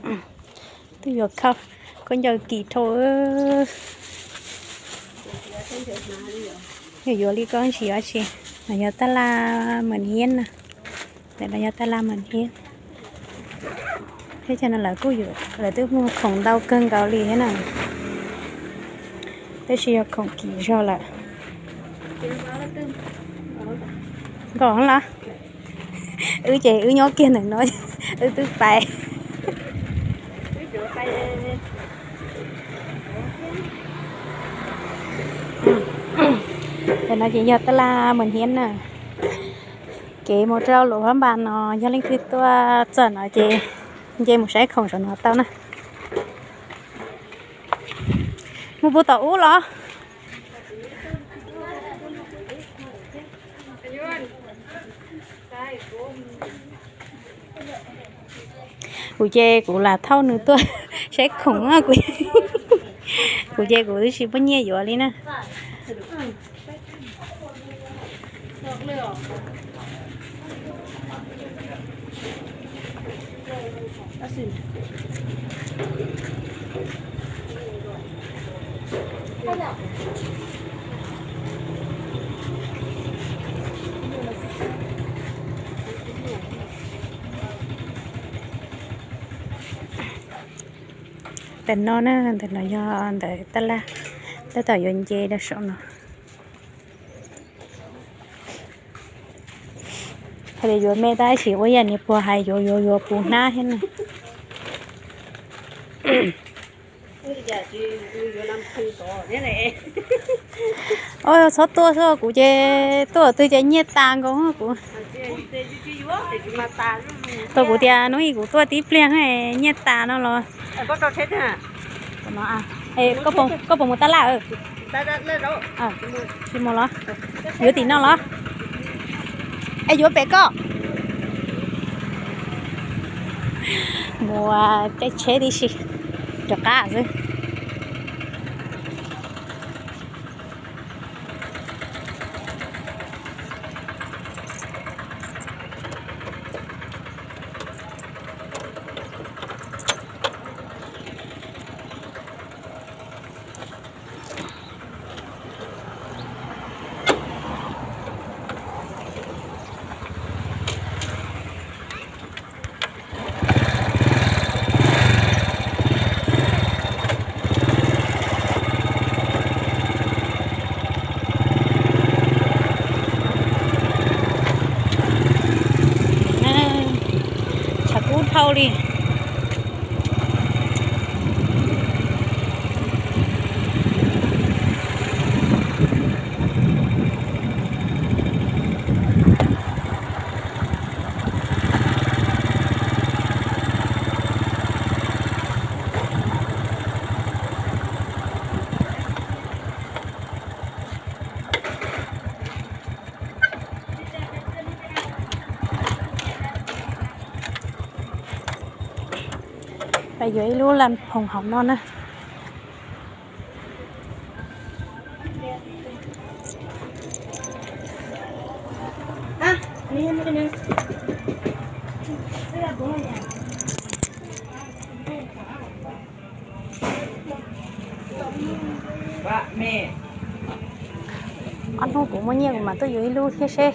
Twb yuav khau, khaub ncaws kim dhau. Yuav yuav li koj ntsis ua si. No yog tab laj mas hiab na. Ntawm no yog tab laj mas hiab. Teb chaws no lawv kuj yuav, lawv twb muag khoom ntau kawg nkaus li thiab na. Tab sis yog khoom kim zog lawm. Nkaus los? Wb ces wb nyob kiag ntawm no, wb twb pais. Ntawm no ces yog tab laj mas hiab na. Kev mus rau Luam Phab Npas no yog leej twg tuaj txog no ces nce mus saib khoom saum no tau na. Mus puas tom ub los? Kuv ces kuv lam thauj nws tuaj saib khoom, kuv ces kuv twb tsis muaj nyiaj yuav li na. Ntawm no na, ntawm no yog ntawm tab laj, tab tom yuav nce rau saum no. Hais tias yuav me tab sis ua yam niag puag hais yuav yuav yuav puv hnab thiab na. Txhob tuaj xwb, kuv ces tuaj twg ces nyiaj tas nkaus kuv. Tau kuv tias hnub ib kuv tuaj tib pliag nyiaj tas no los. Koj puas mus tab laj? Tsis mus los? Yuav tim no los? Es yuav pem koj. Mus caij tsheb tib si, rov qab xwb. Tshav kub dhau li. Peb yuav ib lub las phoos hauv no na. Ob hnub kuv muaj nyiaj kuv mam tuaj yuav ib lub thiab seb.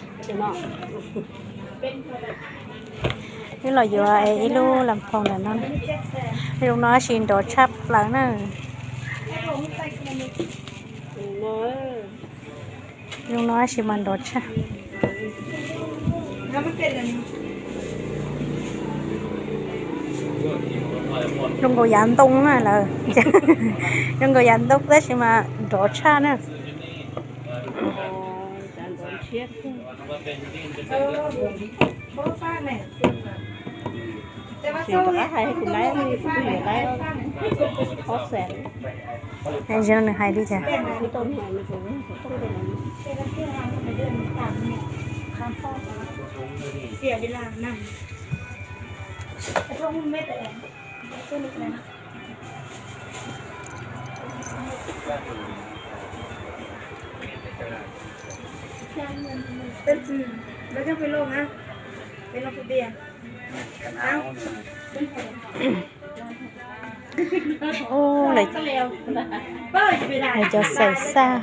Wb los yuav ib lub las phoos ntawm no. Zoo no tab sis nrov tshaj plaws na. Zoo no tab sis mas nrov tshaj. Zoo nkaus yav ntoo na lawm. Zoo nkaus yav ntoo tab sis mas nrov tshaj na. Zoo nws hais li cas? Ub, lawv cov xaim xaj.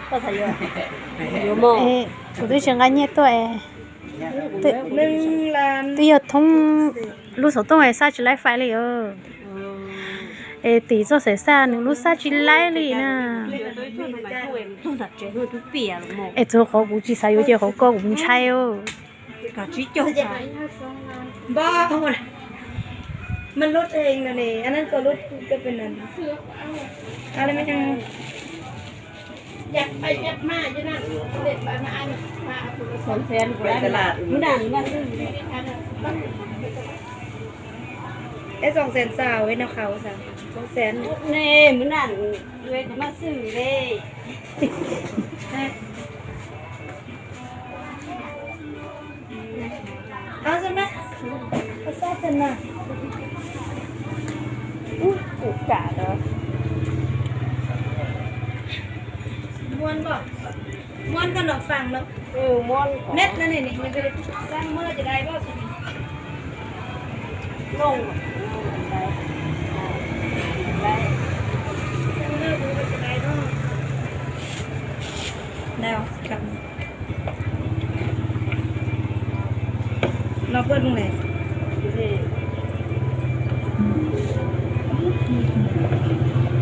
Kuv twb tsis nqa nyiaj tuaj es, twb yog thoob lub xov tooj es xaj tsis laib fais li os. Es tim txoj xaim xaj nws lub xaj tsis laib li na. Es txog qhov kuv tsis xav yuav ces qhov ko kuv ntshai. Es xoom xees xaus no qhauv xaus xoom xees ne, mub nam kuv mas xwm le. Ub, tus kam los. Muab koj nov fas no. Meb no ne, xaj muab los tsis dai poj.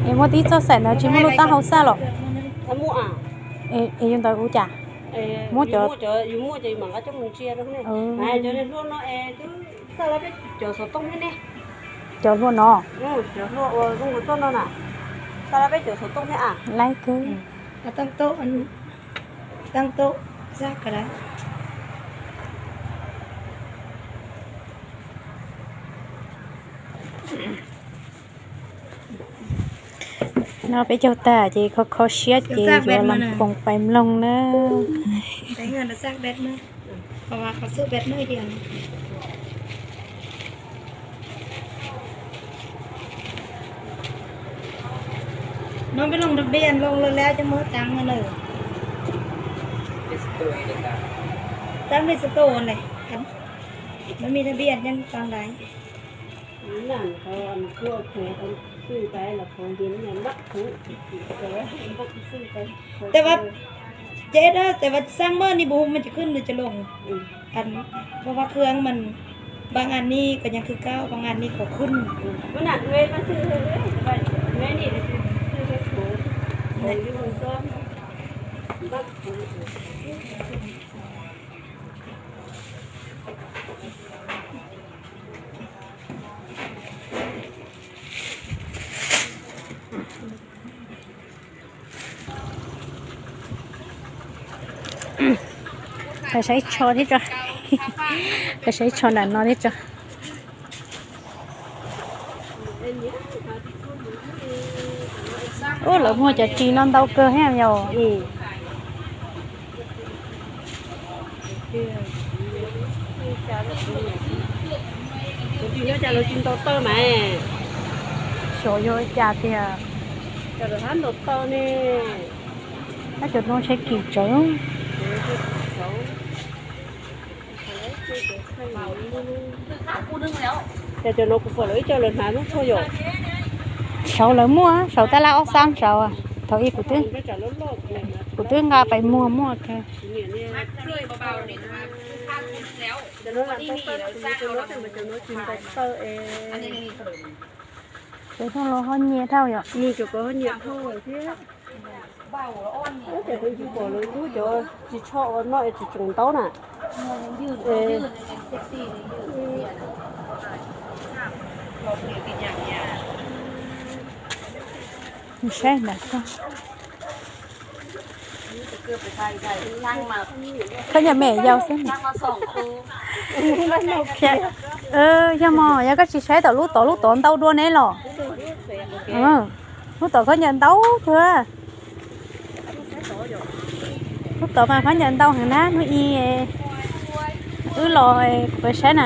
Es muaj tib txoj xaim ntawd tsis muaj lub taub hau xaj los? Es yus ntawd ua cas? Muab cov, cov hlua no, cov hlua no, laib kawg. No peb caug tag ces kho kho siab ces yuav los koom pais mloog na. No peb loo tha bian loo lawm lawm coj muab txav na. Txav pes xav tus ne, no me tha bian yeej tau ntaiv. Tes vaj, ces tes vaj xaab maj ni bu hu mas ces khwb nws cov loo. Vaj khwb mas bang as ni kom nyag khwb kaub, bang as ni kom khwb. Pais saib tsho thiab tso. Pais saib tsho nram no thiab tso. Ub, lawv muag cov ris no ntau kawg thiab yom. Tus ris no cas lawv tsis ntaus taw mas. Xyov yog cas tiag. Cas lawv hab ntaus taw ne. Tab cov no ntshe kim tsawv. Cas cov no kuv pom lawv ib co lawv hnav lub tsho yom. Saud lawv muaj, saud tab laj ob xab saud. Thaum ub kuv twb, kuv twb nqa pais muag muaj kawg. Cov no los ho nyias dhau yom. Nws cov ko ho nyias dhau thiab. Tab sis kuv tsis pom lawv muab cov ris tsho ua no es tsis tsoom ntaub na. Saib ntawm ko. Khaub ncaws me yau xwb. Yog mos, yog koj tsis saib tom lub tod, lub tod ntau dua ne los. Lub tod khaub ncaws ntau kawg. Lub tod mas khaub ncaws ntau heev na, hnub i wb los kuv pais saib na.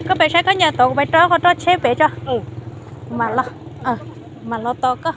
Koj pais saib khaub ncaws tod, kuv pais rau qhov roj tsheb pem tso. Kuv mam los, mam los tos koj.